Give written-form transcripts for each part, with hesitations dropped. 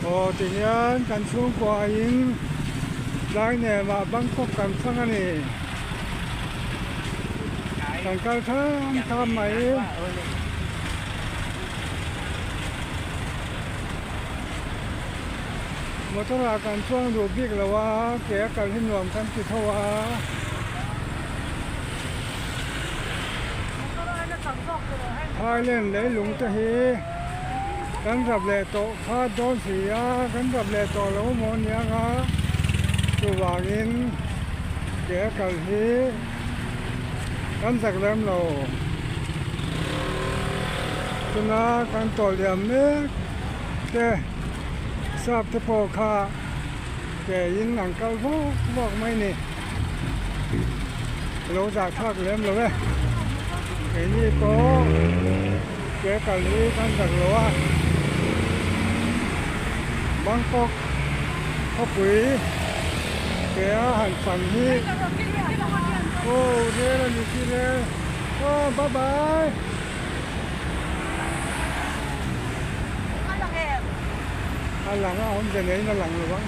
Aw tihian kan chhungkua in tlai nemah Bangkok kan fang a ni. Kan kal tham tham mai. Motor ah kan chuang duh bik lo a, ke a kal hi nuam kan ti tho a. Thailand leilung te hi kan rap leh tawh kha dawn si a, kan rap leh tawh lo maw aniang a, chuvangin ke a kal hi kan zak lem lo. Tuna kan tawh liam mek te sap te pawh kha ke in an kal vawk vawk mai a ni. Lo zah thlak lem lo e. Keini pawh ke kal hi kan zak lo a. Bangkok khawpui ke a han fan hi aw rel a ni chi rel aw bye bye. A lang a awm ve neiin a lang lo ang.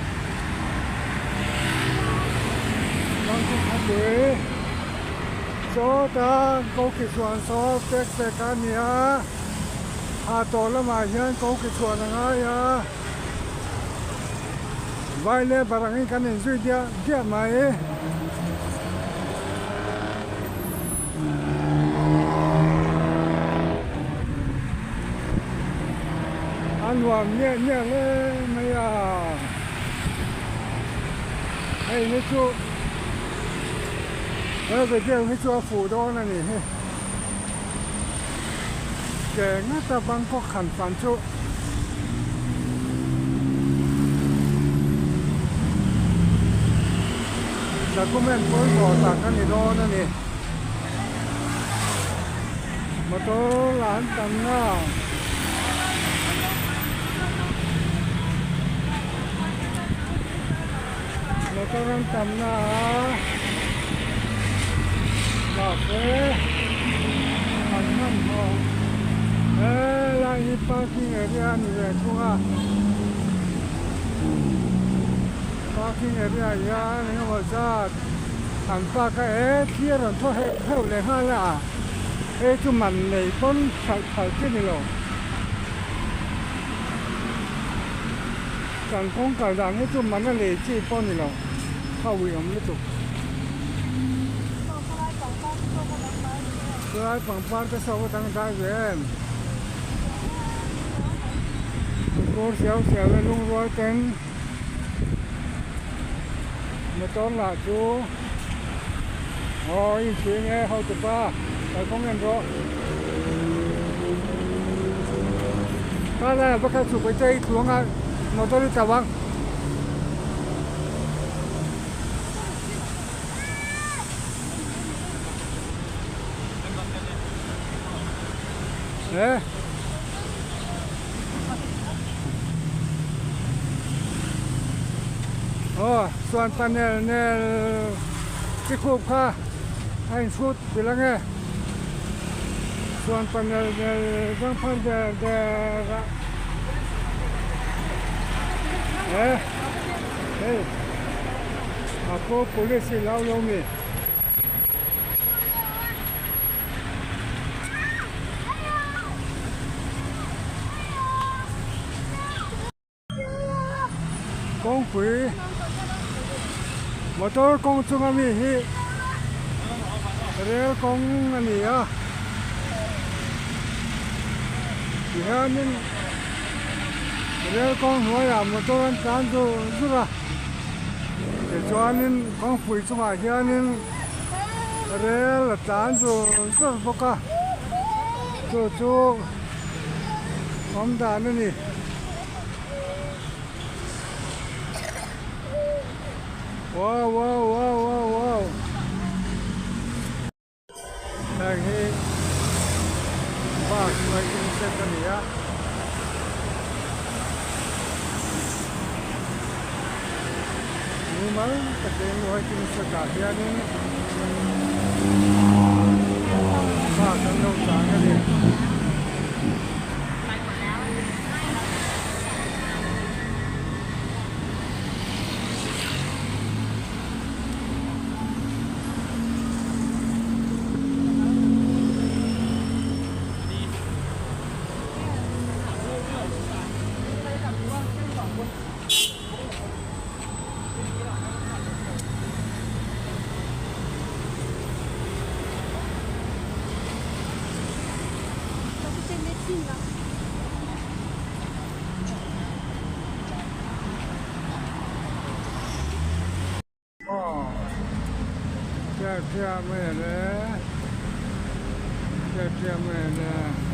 Bangkok khawpui sawta ko ki chhuan saw pek pek a ni a, ha tawh lamah hian ko ki chhuan a ngai a, vai leh barangin kan inzui diah diah mai. A nuam miah miah hle mai a, hei hi chu he video hi chu a fuh dawn a ni hi ke ngata Bangkok han fan chu. Document pawimawh tak a ni dawn a ni. Motor lah an tam na. Motor an tam na a. Mahse an hmanhmawh helai hi parking area a ni ve thung a. Parking area ah hian eng emaw zat an park a e thli a rawn thaw heuh heuh leh nghal a hei chu man nei pawn hralh phal chi ni lo kan kawng kal dan hi chu man a lei chi pawh ni lo kha ui awm lutuk chulai pangpar te saw a dangdai ve em kawr siau siau leh lungrual ten. Motor lah chu aw in chhing e hotupa kalkawng en rawh ka lai ah pakhat chhuk che i tluang a motor i tauh ang. Aw chuan panel nel chi khup kha a inchhut bilh ange chuan panel nel vang phar der der a he hei a pawh police hi lo lo mi. Kawngpui motor kawng chunga mi hi rel kawng a ni a tihianin rel kawng hnuaiah motor an tlan zur zur a tichuanin kawngpui chungah hianin rel a tlan zur zur bawk a chu chu awm dan a ni. Wow wow wow wow wow heng hi bus waiting shed a ni a. Mumal takin waiting shed ah hianin bus an lo chang a ni. Ṭiah ṭiah mai a le ṭiah ṭiah mai a le.